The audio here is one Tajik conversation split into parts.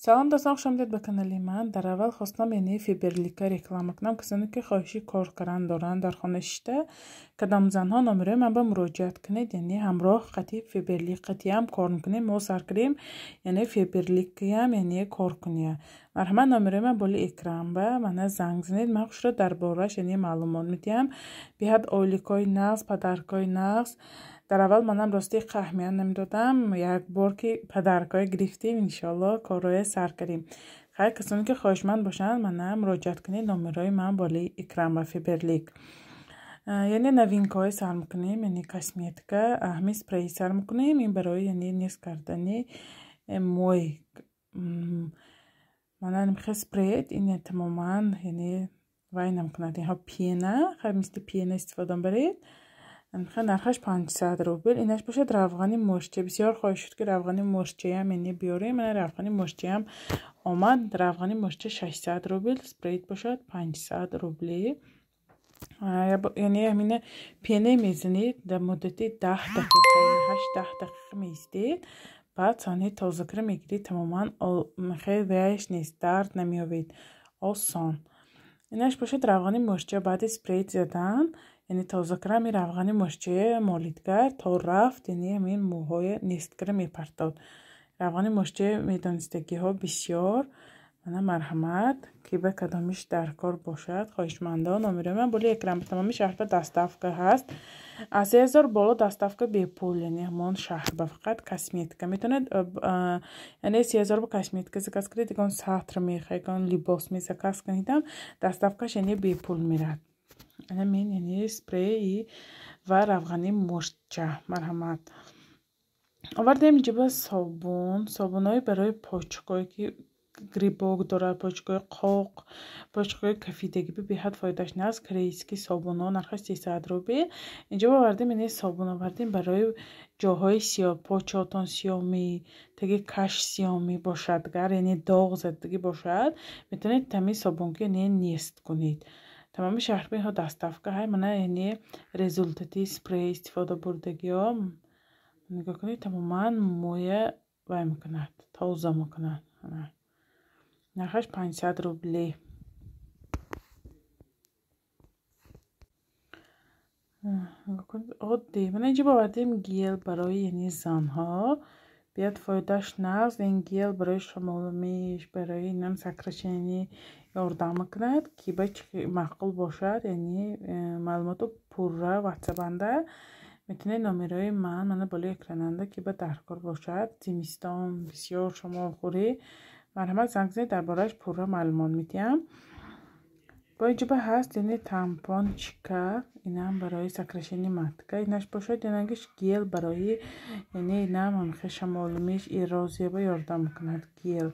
Салом дӯстон, хуш омадед ба канали ман. Дар аввал хостам яъне Фаберлика реклама кунам. Касоне ки хоҳиши кор кардан доранд дар хона шишта, кадом занҳо номерои ман ба муроҷиат кунед, яъне ҳамроҳ қати Фаберлик қатиам кор мекунем, мо сар кардем, яъне Фаберликиам яъне кор куния. Марҳамат, номерои ман боли экран ба мана занг занед, ман хушро дар борааш яъне маълумот медиҳам. Беҳад ойликҳои нағз, подаркҳои нағз. Дар аввал манам рости аҳамият намедодам, як бор ки подаркҳое гирифтем, иншоалло корҳое сар кардем. Хайр, касоне ки хоҳишманд бошанд, мана муроҷиат кунед, номерои ман боли экран ба Фаберлик. Яъне новинкаҳое сар мекунем, яъне косметика, ҳамин спрей сар мекунем, ин барои яъне нест кардани мӯй. Мана хел спрей, ин тамоман яъне вай намекунад, инҳо пена, хайр мисли пена истифода баред. Нархаш 500 рубл. Инаш бошад равғани мӯрча. Бисёр хоҳиш шуд ки равғани мӯрчаям яъне биёрем. Мана равғани мӯрчаям омад. Равғани мӯрча 600 рубл, спрейт бошад 500 рубли. Яъне ҳамина пена мезанед дар муддати 10 дақиқа, 8-10 дақиқа меистед. Баъд сони тозакара мегиред, тамоман хел ваяш нест, дард намеёбед. Осон. Инаш бошад равғани мӯрча баъди спрейт задан, яъне тозакара ҳамин равғани мӯрчае молидгар то рафт, яъне ҳамин мӯҳои несткара мепартод. Равғани мӯрча медонистагиҳо бисёр. Мана марҳамат, ки ба кадомиш дар кор бошад, хоҳишмандон номерои ман боли экран ба тамоми шаҳр ба доставка ҳаст. Аз 3000 боло доставка бепул, яъне ҳамон шаҳр ба фақат косметика метавонед, яъне 3000 ба косметика заказ кунед, ягон сатр мехоҳед, ягон либос мезаказ кунедам, доставкаш яъне бепул мерад. Ана мин яъне спрей ва равғани мӯрча. Марҳамат. Овардем инҷа ба собун, собунҳои барои почкҳое ки грибок дорад, почкҳои қоқ, почкҳои кафидагӣ беҳад фоидааш нест. Корейский собунҳо нархаш 300 рубл. Инҷо овардем яъне собун овардем барои ҷоҳои сиёҳ, почотон сиёмӣ, таги каш сиёмӣ бошад, гар яъне доғ задагӣ бошад, метавонед ҳамин собунки яъне нест кунед. Тамоми шаҳрҳо инҳо доставка ҳай. Мана яъне результати спрей истифода бурдагиҳо нигоҳ кунед, тамоман мӯя вай мекунад, тоза мекунад. Нархаш 500 рубли. Оддӣ. Мана инҷо овардем гел барои яъне занҳо. Биёд фоидааш нағз. Ин гел барои шамолмиш, барои нам сокращение ёрдам мекунад. Ки ба чӣ маъқул бошад, яъне маълумоту пурра ватсапанда метавонед номерои ман мана болои экрананда, ки ба даркор бошад. Зимистон бисёр шамолхӯрӣ, марҳамат занг занед, дар борааш пурра маълумот медиҳам. Бо инҷо ба ҳаст яъне тампончика, инам барои сокращение матка, инаш бошад янагиш гел барои яъне инам ҳамхел шамолмиш, эрозия ба ёрдам мекунад гел.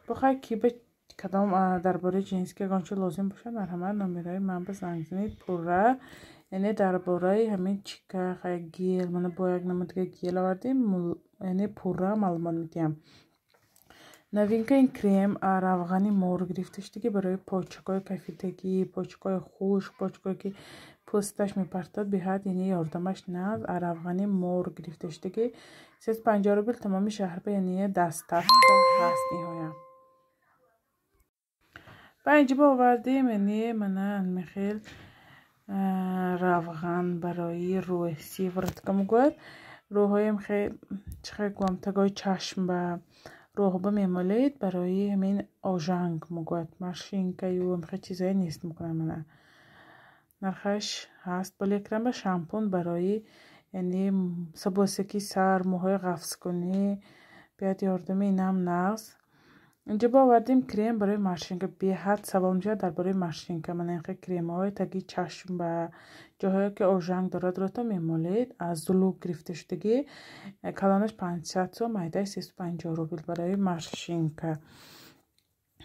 Бохай ки ба кадом дар бораи женский ягон чиз лозим бошад, марҳамат номерои ман ба занг занед, пурра яъне дар бораи ҳамин чика, хай гел, мана бо як намуд дига гел овардем, яъне пурра маълумот медиҳам. Новинка ин крем равғани мор гирифта шудаги барои почкҳои кафидагӣ, почкҳои хушк, почкҳое ки пӯсташ мепартад, беҳад яъне ёрдамаш нағз. Равғани мор гирифта шудаги 350 рубл, тамоми шаҳр ба яъне доставка ҳаст ниҳоям. Ба инҷо ба овардем яъне мана мехел равған барои рӯй, сыворотка мегӯяд. Рӯҳоям хел чӣ хел гӯям, тагои чашм ба рӯҳба мемолед, барои ҳамин ожанг мегӯяд, морщинкаю ҳамхел чизое нест мекунад. Мана нархаш ҳаст боли экран ба. Шампун барои яъне сабосаки сар, мӯҳои ғафзкунӣ, биёд ёрдами инам нағз. Инҷо ба овардем крем барои морщинка. Беҳад савол мешавад дар бораи морщинка. Мана инхел кремҳои таги чашм ба ҷоҳое ки ожанг дорад рӯто мемолед. Аз зулук гирифта шудагӣ, калонаш 500 сом, майдааш 350 рубл барои морщинка.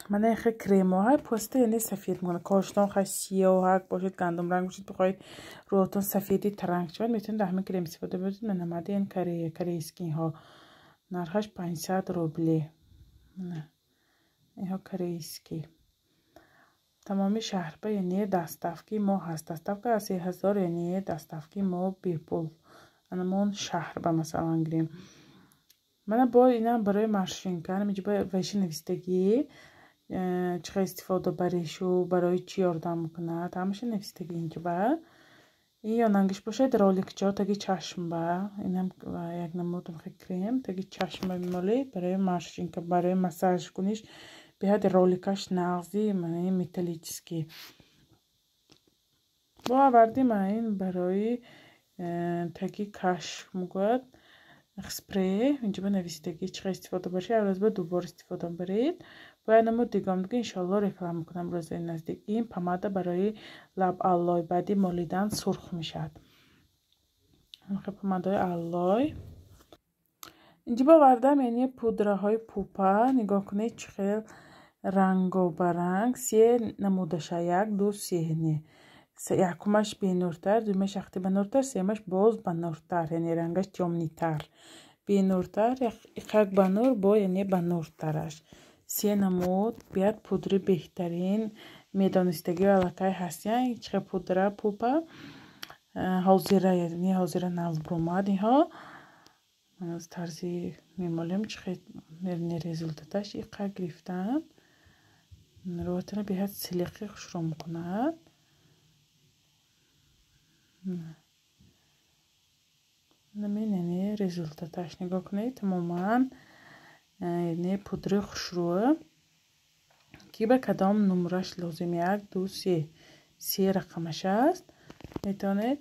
Мана инхел кремҳои пӯста яъне сафед мекунад. Коштон хай сиёҳак бошед, гандумранг бошед, бихоҳед рӯҳотон сафеди таранг шавад, метавонед дар ҳамин крем истифода баред. Мана мади ин корейскиҳо нархаш 500 рубли. Инҳо корейский. Тамоми шаҳрба яъне доставки мо ҳаст. Доставка аз 3000 яъне доставки мо бепул. Анамон шаҳрба масалан гирем. Мана бо инам барои морщинка, ҳаминҷо вайши навистагӣ, чӣ хел истифода баришу, барои чӣ ёрдам мекунад, ҳамаша навистагӣ инҷо ба. Ин ёнангиш бошад роликчо таги чашмба. Инам як намуд крем таги чашмба мемолед барои морщинка, барои массаж куниш. Беҳад роликаш нағзи, мана ин металлический. Бо овардим ин барои таги каш мегӯяд спрей. Инҷо ба навистагӣ чӣ хел истифода баред, ҳар рӯз ба ду бор истифода баред. Бояд намуд дигам дига иншоалло реклама кунам рӯзои наздик. Ин помада барои лаб аллой, баъди молидан сурх мешавад. Помадаи аллой. Инҷо бовардам яъне пудраҳои пупа. Нигоҳ кунед чӣ хел рангобаранг, се намудаша, як, ду, се. Не, якумаш бенуртар, дуюмаш ахти бануртар, сеюмаш боз бануртар, яъне рангаш тёмнитар. Бенуртар, иқак банур, бо яъне бануртараш. Се намуд бият пудри беҳтарин, медонистагӣ аллакай ҳастиян, чӣ хел пудра пупа ҳозира, яъне ҳозира нав баромад инҳо. Аз тарзи мемолем чӣ хел результаташ иқак гирифтан. Рӯятона беҳад силиқи хушрӯ мекунад. Яъне результаташ нигоҳ кунед, тамоман яъне пудри хушрӯ. Ки ба кадом нумраш лозим, як, ду, се, се рақамаш аст. Метавонед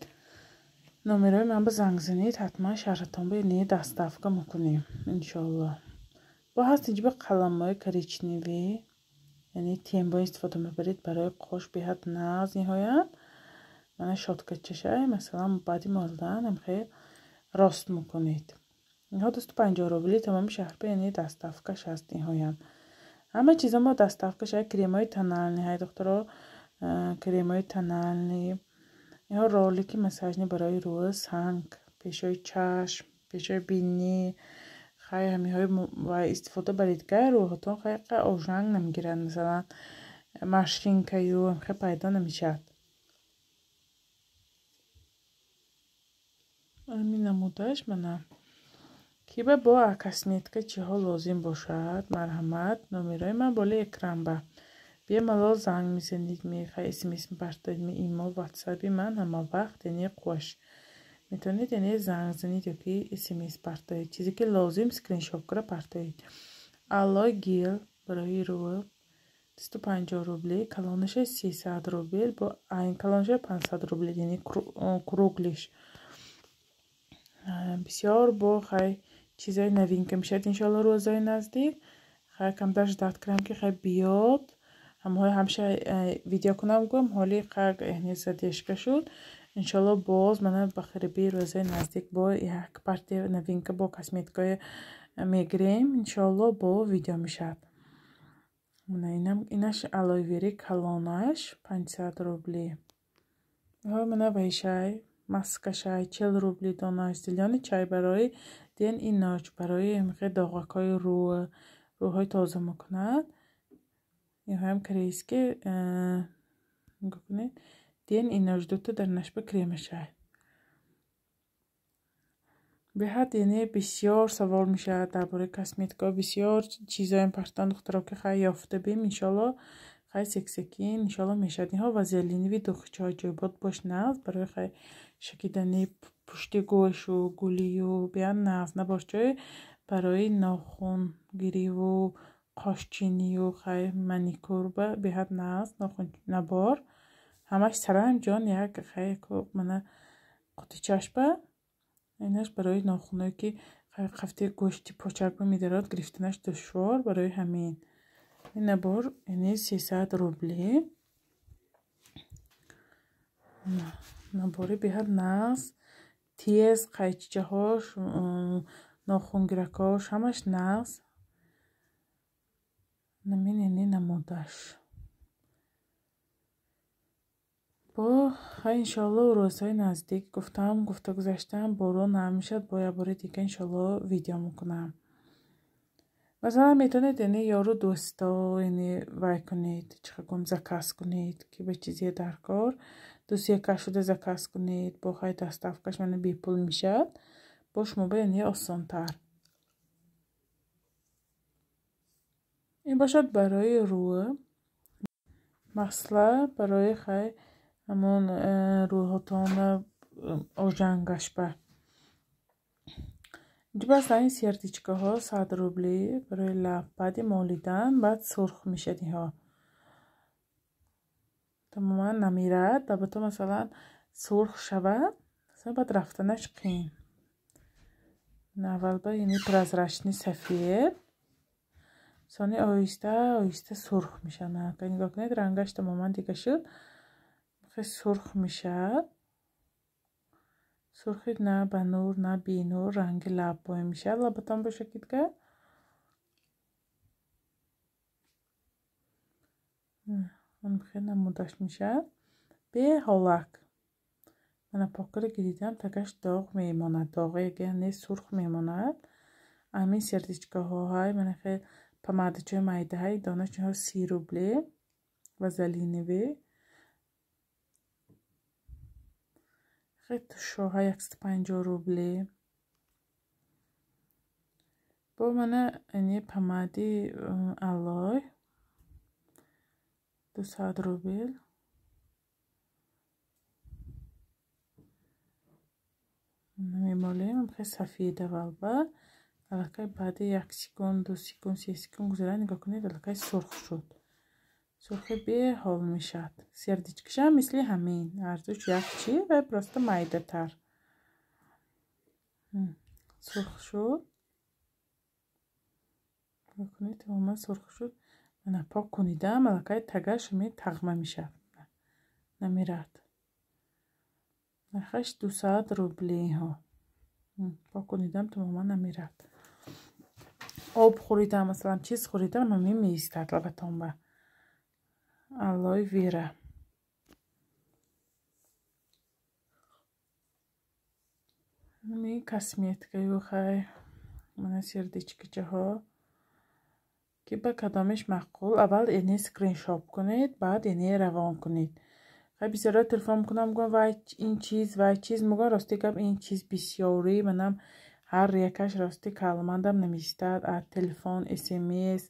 номерои ман ба занг занед, ҳатман шаҳратон ба яъне доставка мекунем иншоалло. Бо ҳаст инҷо ба қаламҳои коричневый, яъне тембо истифода мебаред барои қош, беҳад нағз ниҳоят. Мана щёткачашай, масалан баъди молидан ҳамхел рост мекунед. Инҳо 250 рубли тамоми шаҳр, яъне доставкаш аст ниҳоят. Ҳама чизо мо доставкаш ай, кремҳои тональный ҳай духтаро, кремҳои тональный. Инҳо ролики массажный барои рӯ, санг, пешои чашм, пешои бинӣ. Хай ҳамиҳои ва истифода баред гай рӯҳатон хай ожанг намегирад, масалан морщинкаю ҳамхел пайдо намешавад. Ҳамин намудаш мана. Ки ба бо косметика чиҳо лозим бошад, марҳамат, номерои ман болои экран ба. Бемалол занг мезанед, мехай смс мепартоед, имо, ватсаби ман ҳама вақт яъне қош. Метавонед яъне занг занед ё ки смс партоед. Чизе ки лозим скриншот кара партоед. Аллой гел барои рӯ 250 рубли, калонаша 300 рубл, бо айн калонаша 500 рубли, яъне круглиш. Бисёр бо хай чизои новинка мешавад иншоалло рӯзои наздик. Хай камтар ждать кунам ки хай биёд. Ҳамаҳои ҳамеша видео кунам гӯям, ҳоли қаг яъне задержка шуд. Иншоалло боз мана ба қариби рӯзои наздик бо як партия новинка бо косметикаи мегирем. Иншоалло бо видео мешавад. Мана инаш алоэ вери калонаш 500 рубли. Ҳо мана вайшай маскашай 40 рубли донаш, зелёный чай барои день и ночь, барои ҳамихел доғакҳои рӯ, рӯҳои тоза мекунад. Инҳоям корейский, нигоҳ кунед, день и ночь дута дар нашба кремашай. Беҳад яъне бисёр савол мешавад дар бораи косметика, бисёр чизоем партан духтаро ки хай ёфта бим иншоалло, хай сексекин иншоалло мешавад. Инҳо вазелинови духчаҳо ҷойбод бош нағз барои хай шакидани пушти гӯшу гулию беҳад нағз набош ҷой барои нохунгириву қошчинию хай маникюр ба беҳад нағз нохун набор. Ҳамаш саранҷон як хай мана қутичашба. Инаш барои нохуное ки қафти гӯшти почак ба медарод гирифтанаш душвор, барои ҳамин. Ин набор яъне 300 рубли. Набори беҳад нағз, тез, қайчичаҳош, нохунгиракҳош ҳамаш нағз. Намин яъне намудаш. Бо хай иншоалло рӯзҳои наздик гуфтам, гуфта гузаштам, борон намешавад, бо як бори дига иншоалло видео мекунам. Масалан метавонед яъне ёру дӯсто яъне вай кунед, чӣ хел гӯям, заказ кунед, ки ба чизе дар кор, ду се кас шуда заказ кунед, бо хай доставкаш мана бепул мешавад, бо шумо ба яъне осонтар. Ин бошад барои рӯ. Масла барои хай ҳамон рӯҳотона ожангашба. Инҷо ин сердечкаҳо 100 рубли барои лаб. Баъди молидан баъд сурх мешад инҳо. Тамоман намирад. Лабато масалан сурх шавад, баъд рафтанаш қиин. Аввал ба яъне прозрачный сафед, сони оҳиста оҳиста сурх мешавад. Нигоҳ кунед, рангаш тамоман дига шуд. Хеле сурх мешавад. Сурхи на ба нур, на бенур, ранги лаб бой мешавад. Лабатон боша кидга. Хеле намудаш мешавад. Беҳолак. Мана покро гиридам, тагаш доғ мемонад. Доғе яъне сурх мемонад. Ҳамин сердечкаҳо ҳай, мана хеле помадачои майдаҳай, донаш инҳо 30 рубле вазелинове. Хеле тушоҳа 150 рубле. Бо мана яъне помади алой 200 рубл. Мемолем хеле сафед аввалба. Аллакай баъди 1 секунд, 2 секунд, 3 секунд гузарад, нигоҳ кунед, аллакай сурх шуд. Сурхи беҳол мешавад. Сердечкашам мисли ҳамин, ҳардуш як чи ва просто майдатар. Сурх шуд. Нигоҳ кунед, тамоман сурх шуд. Мана пок кунидам, аллакай тагаш ҳамин тағма мешавад. Намирад. Нархаш 200 рубли инҳо. Пок кунидам, тамоман намирад. Об хӯридам, масалан чиз хӯридам, ҳамин меистад лабатонба. Алой вера. Ҳамин косметикаю хай, мана сердечкачаҳо ки ба кадомеш маъқул, аввал эне скриншот кунед, баъд эне равон кунед. Хай бисёро телефон мекунам, мегӯям вай ин чиз, вай чиз, мегӯям рости гап ин чиз бисёрӣ, манам ҳар якаш рости калмандам намеистад, аз телефон, смс.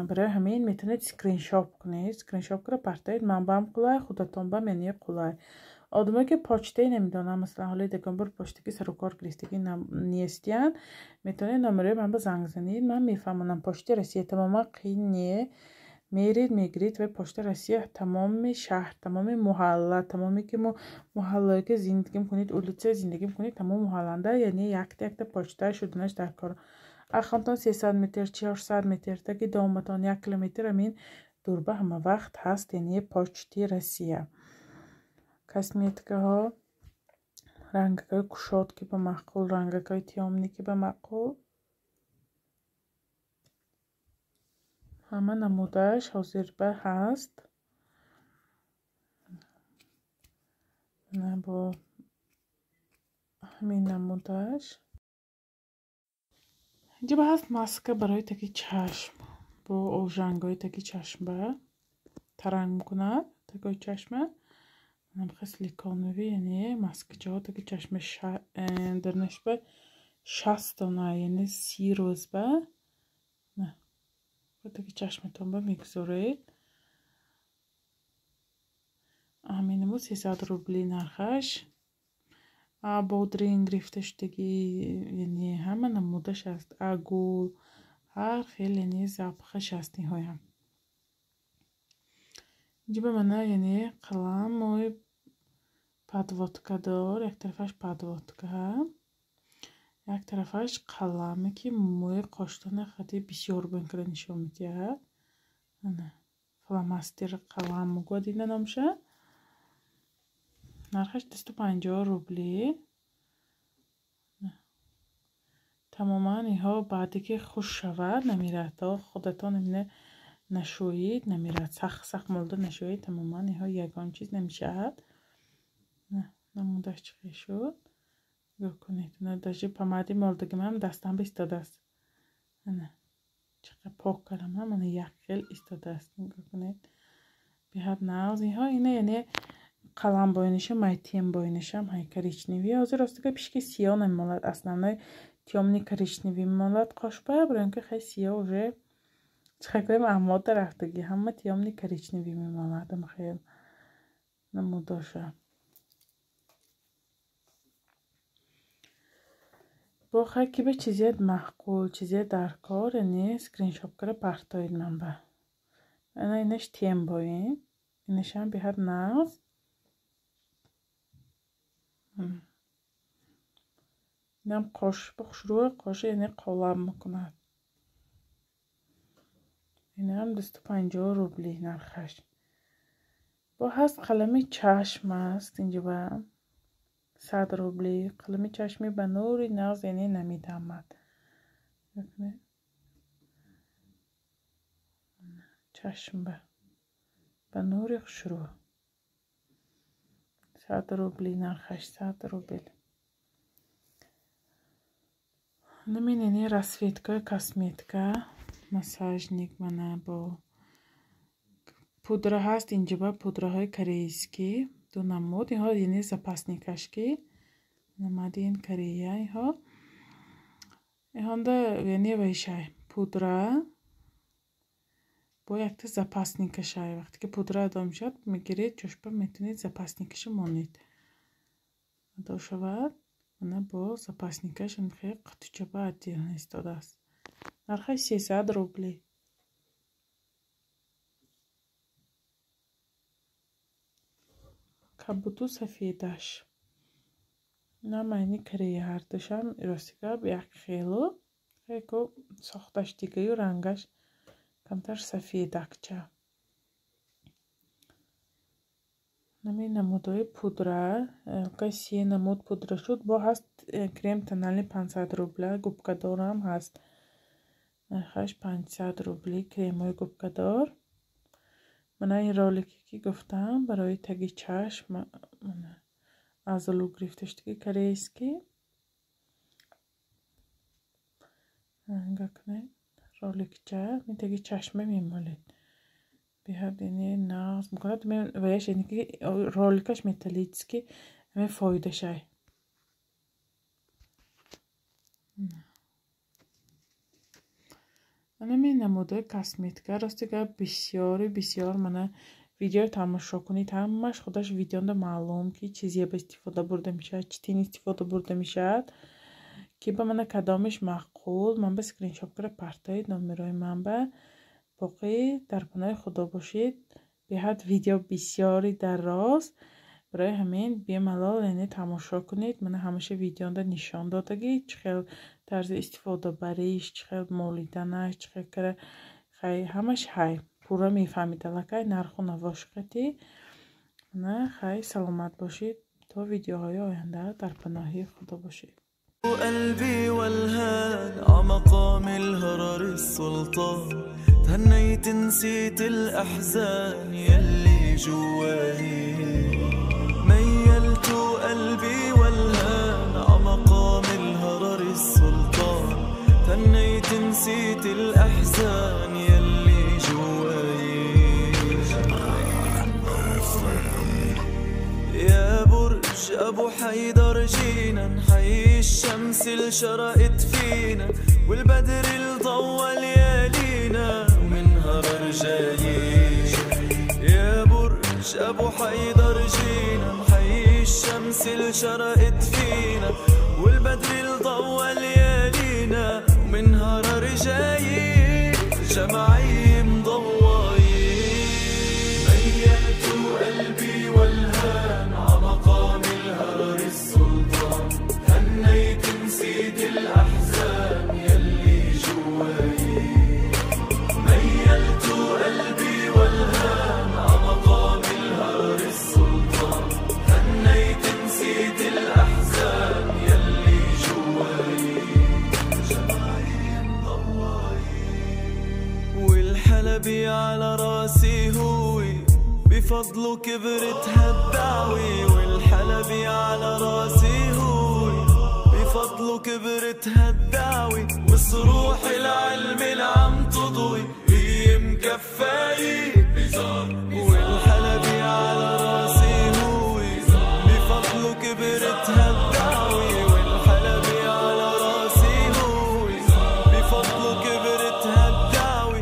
Барои ҳамин метавонед скриншот кунед, скриншот кара партоед, манбаам қулай, худатонбам яъне қулай. Одамое ки почтаи намедонам, масалан ҳоли дагон бор почтаги сарукор гирифтагӣ нестиянд, метавонед номерои ман ба занг занед, ман мефаҳмонам. Почтаи Россия тамоман қиин не. Мерид, мегирид ва почта Россия тамоми шаҳр, тамоми муҳалла, тамоми ки муҳаллае ки зиндагӣ мекунед, улица зиндагӣ мекунед, тамоми муҳалланда яъне якта якта почта шуданаш дар кор. Ахонтон 300 метр, 400 метр, таги доматон 1 километр ҳамин дурба ҳама вақт ҳаст, яъне почти Россия. Косметикаҳо, рангакҳои кушод ки ба маъқул, рангакҳои тёмный ки ба маъқул. Ҳама намудааш ҳозирба ҳаст. Бо ҳамин намудааш. Инҷо ҳаст маска барои таги чашм. Бо ожангҳои таги чашмба таранг мекунад тагои чашма. Манам силиконовӣ, яъне маскачаҳо таги чашма дарнашба 60 дона, яъне 30 рӯзба. Таги чашматонба мегузоред. Ҳаминаму 300 рубли нархаш. Бодринг гирифта шудагӣ, яъне ҳама намудаш аст. Гул, ҳар хел яъне запахаш аст ниҳоям. Инҷо ба мана яъне қаламои подводкадор, як тарафаш подводка, як тарафаш қаламе ки мӯи қоштона хати бисёр бӯин карда нишон медиҳад. Ана фломастер қалам мегӯяд ина номша. Нархаш 250 рубли. Тамоман инҳо баъде ки хуш шавад намирад, то худатон ина нашӯед намирад, сахт сахт молда нашӯед, тамоман инҳо ягон чиз намешавад. Намудаш чӣ хел шуд? Нигоҳ кунед, даже помади молдагимам дастам истодааст. Ана чӣ қадр пок кардам, мана як хел истодааст. Нигоҳ кунед, беҳад нағз. Инҳо ина яъне қалам боинашам, ай тем боинашам, ай коричневый. Ҳозир ростига пишки сиёҳ намемонад, основной тёмный коричневый мемонад қошба, барои ин ки хеле сиёҳ уже Чихакоем амода рафтагӣ, ҳама тёмный коричневый мемонад, хел намудоша. Бо хай ки ба чизият маъқул, чизият дар кор, яъне скриншот кара партоед ман ба. Ана инаш тембоин, инашам беҳад нағз. Инам қош хушрӯ, қоша яъне қолаб мекунад. Инам 250 рубли нархаш. Бо ҳаст қалами чашм аст инҷа ба 100 рубли. Қалами чашми ба нури нағз, яъне намедамад. Чашм ба нури хушрӯ. 100 рубли нархаш, 100 рубл. Намин расцветкаи косметика, массажник мана бо пудра ҳаст инҷа ба пудраҳои корейскӣ ду намуд. Инҳо яъне запасникаш ки намади ин Корея инҳо. Инҳонда яъне вайшай пудра бо якта запасникашай. Вақте ки пудра адо мешавад, мегиред ҷошба метавонед запасникаша монед. Адо шавад, мана бо запасникаш хеле қутучаба отдельно истодааст. Нархаш 300 рубли. Кабуту сафедаш. Инам айни Корея ҳардушам рости гап як хелу. Хеко сохташ дигаю рангаш камтар сафедакча. Нами намудҳои пудра, се намуд пудра шуд. Бо ҳаст крем тональный 500 рубля, губкадорам ҳаст. Нархаш 500 рубли кремҳои губкадор. Мана ин ролике ки гуфтам барои таги чашм азолу гирифта шудаги корейский. Нигоҳ кунед, роликча ин таги чашма мемолед. Беҳад яъне нағз мекунад. Ваяш яъне ки роликаш металлический, ҳамин фоидашай. Ана намудҳои косметика. Рости гап бисёри бисёр мана видео тамошо кунед, ҳамаш худаш видеонда маълум ки чизе ба истифода бурда мешавад, чӣ тин истифода бурда мешавад, ки ба мана кадомиш маъқул. Ман ба скриншот кара партоед номерои ман ба. Боқӣ дар паноҳи Худо бошед. Беҳад видео бисёри дароз, барои ҳамин бемалол яъне тамошо кунед. Мана ҳамаша видеонда нишон додагӣ, чӣ хел тарзи истифодабариш, чӣ хел молиданаш, чӣ хел кара хай ҳамаш ҳай пурра мефаҳмед аллакай нарху навошқати. Мана хай саломат бошед то видеоҳои оянда дар паноҳи Худо бошед. قلبي والهان عمقام الهرر السلطان تهنيت نسيت الأحزان يلي جوالي ميلت قلبي والهان عمقام الهرر السلطان تهنيت نسيت الأحزان يلي جواي يا برج أبو حيدر جينا نحيي الشمس اللي شرقت فينا والبدر اللي ضوى ليالينا ومن هرر جايين يا برج أبو حيدر جينا نحيي الشمس اللي شرقت فينا والبدر اللي ضوى ليالينا ومن هرر جايين جمعي مضوايين ميلت قلبي والهان عمقام الهرر السلطان هنيت نسيت الأحزان يلي جواي ميلت قلبي والهان عمقام الهرر السلطان هنيت نسيت الأحزان يلي جواي جمعي مضواي والحلبي على راسي هو بفضله كبرت هالدعوة والحلبي على راسي هو بفضله كبرت هالدعوة وصروح العلم العم تضوي هي مكفاية والحلبي على راسي هو بفضله كبرت هالدعوة والحلبي على راسي هو بفضله كبرت هالدعوة.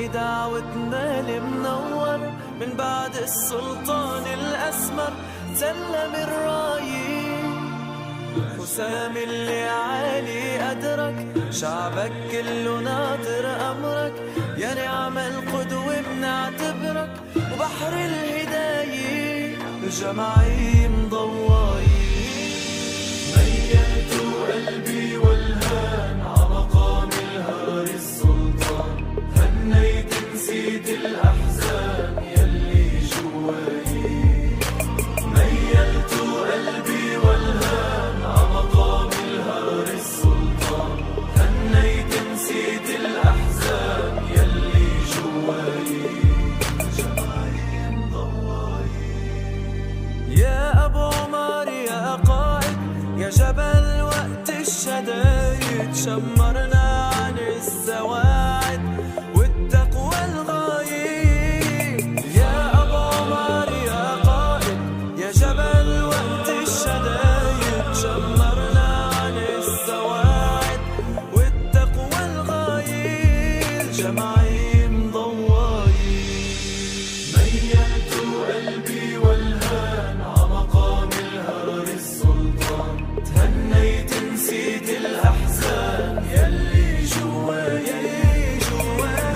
دعوتنا المنور من بعد السلطان الأسمر سلم الراي. حسام اللي عالي قدرك شعبك كله ناطر أمرك، يا نعم القدوة بنعتبرك وبحر الهداية الجماعي مضواي. ميلت قلبي والهان عمقام الهرر السلطان، هنيت نسيت الأحزان يلي جواي. ميلت قلبي والهان عمقام الهرر السلطان، هنيت نسيت الأحزان يلي جواي. يا أبو عمر يا قائد يا جبل وقت الشدايد، شمرنا عن السواعد والتقوى الغاية. يا أبو عمر يا قائد يا جبل وقت الشدايد، شمرنا عن السواعد والتقوى الغاية الجماعي مضواي. ميلت قلبي والهان عمقام الهرر السلطان، تهنيت نسيت الأحزان يلي جواي.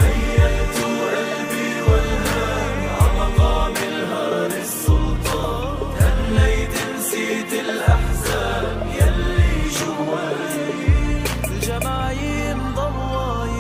ميلت قلبي والهان عمقام الهرر السلطان، تهنيت نسيت الأحزان يلي جواي الجماعي مضواي.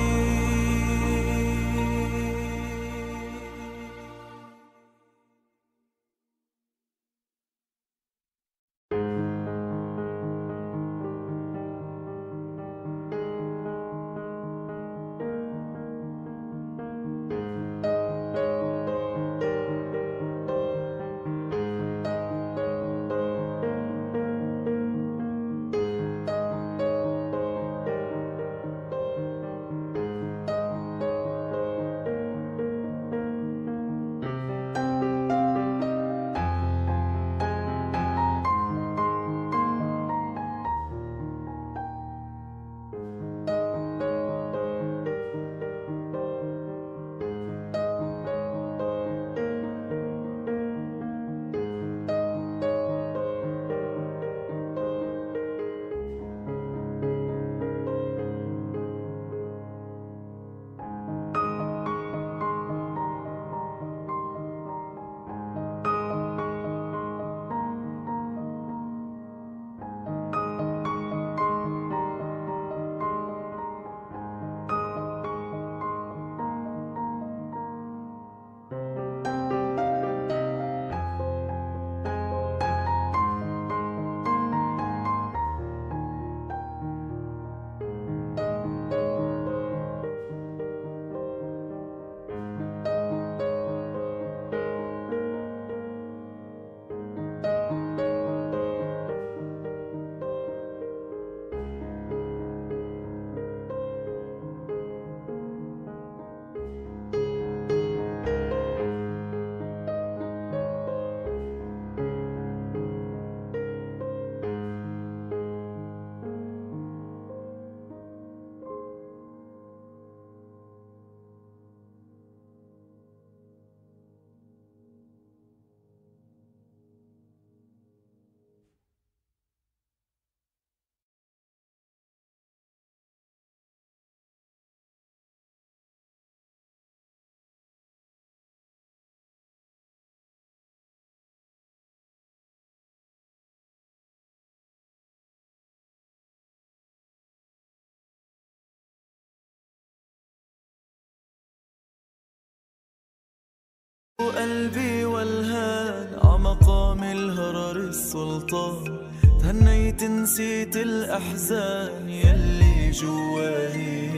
قلبي والهان عمقام الهرر السلطان، تهنيت نسيت الأحزان يلي جواي.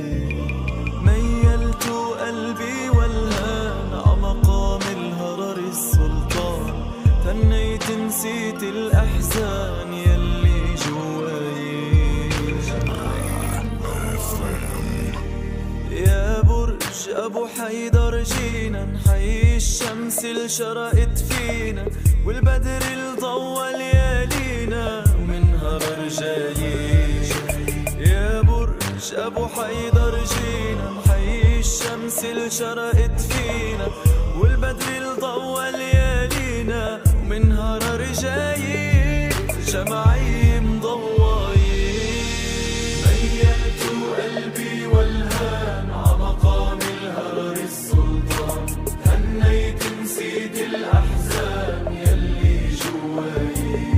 ميلت قلبي والهان عمقام الهرر السلطان، تهنيت نسيت الأحزان يلي جواي. يا برج أبو حيدر جينا نحيي الشمس اللي شرقت فينا، والبدر اللي ضوى ليالينا ومن هرر جايين. يا برج أبو حيدر جينا نحيي الشمس اللي شرقت فينا والبدر اللي ضوى ليالينا ومن هرر جاي جمعي مضواي ميلت قلبي والهان عمقام الهرر السلطان هنيت نسيت الأحزان يلي جواي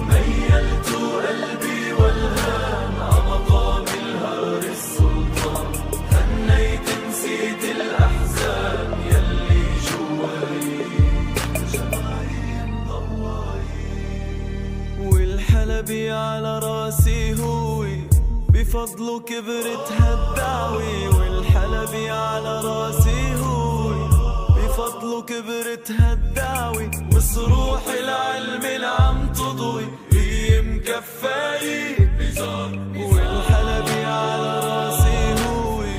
ميلت قلبي والهان عمقام الهرر السلطان هنيت نسيت الأحزان يلي جواي جمعي مضواي والحلبي على راسي هوي بفضله كبرت هالدعوة والحلبي على راسي هوي بفضله كبرت هالدعوة وصروح العلم اللي عم تضوي هي مكفاية والحلبي على راسي هوي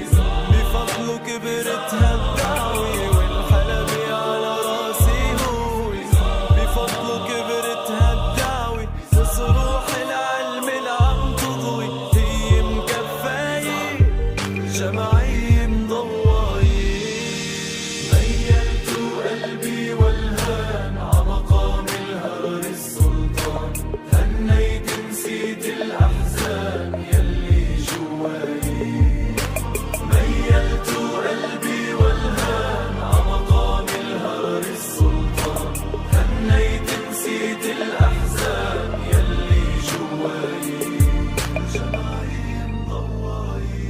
بفضله كبرت هالدعوة والحلبي على راسي هوي بفضله كبرت هالدعوة وصروح العلم اللي عم تضوي هي مكفاية جمعي مضواي ميلت قلبي والهان عمقام الهرر السلطان هنيت نسيت الأحزان يلي جواي ميلت قلبي والهان عمقام الهرر السلطان هنيت نسيت الأحزان يلي جواي جمعي مضواي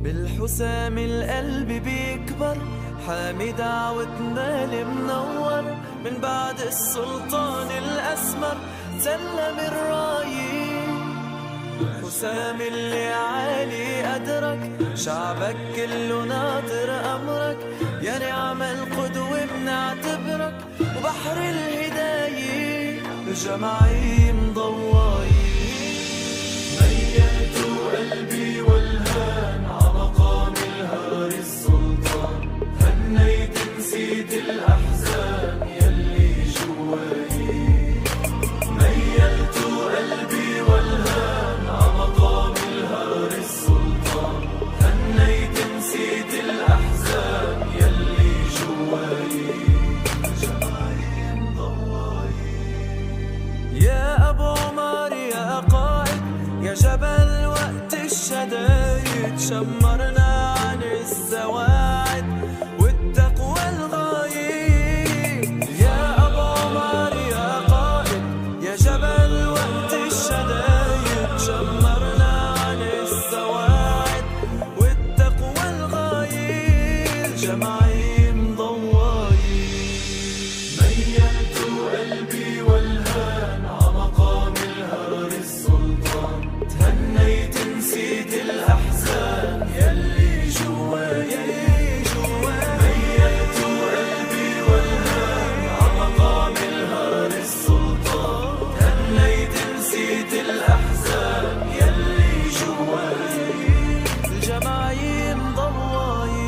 بالحسام القلب بيكبر حامي دعوتنا المنور من بعد السلطان الأسمر سلم الراي حسام اللي عالي قدرك شعبك كله ناطر أمرك يا نعم القدوة بنعتبرك وبحر الهداية جمعي مضواي ميلت قلبي والهان عمقام الهرر السلطان هنيت نسيت الأحزان يلي جواي ميلت قلبي والهان عمقام الهرر السلطان هنيت نسيت الأحزان يلي جواي جمعي مضواي يا أبو عمر يا قائد يا جبل وقت الشدايد شمرنا عن السواعد والتقوى الغاية يا أبو عمر يا قائد يا جبل وقت الشدايد شمرنا عن السواعد والتقوى الغاية جمعي مضواي ميلت قلبي والهان عمقام الهرر السلطان تهنيت نسيت الأحزان يلي جواي ميلت قلبي والهان عمقام الهرر السلطان تهنيت نسيت الأحزان يلي جواي الجماعي مضواي.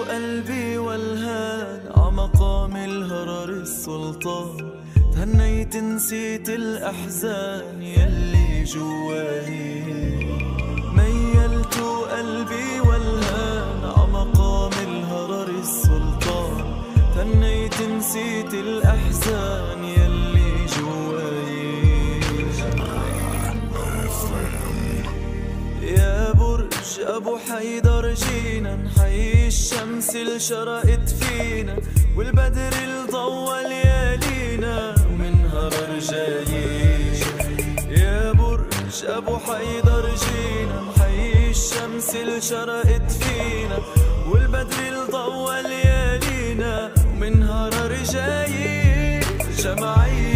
قلبي والهان عمقام الهرر السلطان تهنيت نسيت الأحزان يلي جواني ميلت قلبي والهان عمقام الهرر السلطان تهنيت نسيت الأحزان يلي جواي. يا برج أبو حيدر جينا نحيي الشمس اللي شرقت فينا والبدر اللي ضوى ليالينا ومن هرر جايين. يا برج أبو حيدر جينا نحيي الشمس اللي شرقت فينا والبدر اللي ضوى ليالينا ومن هرر جايين. جمعية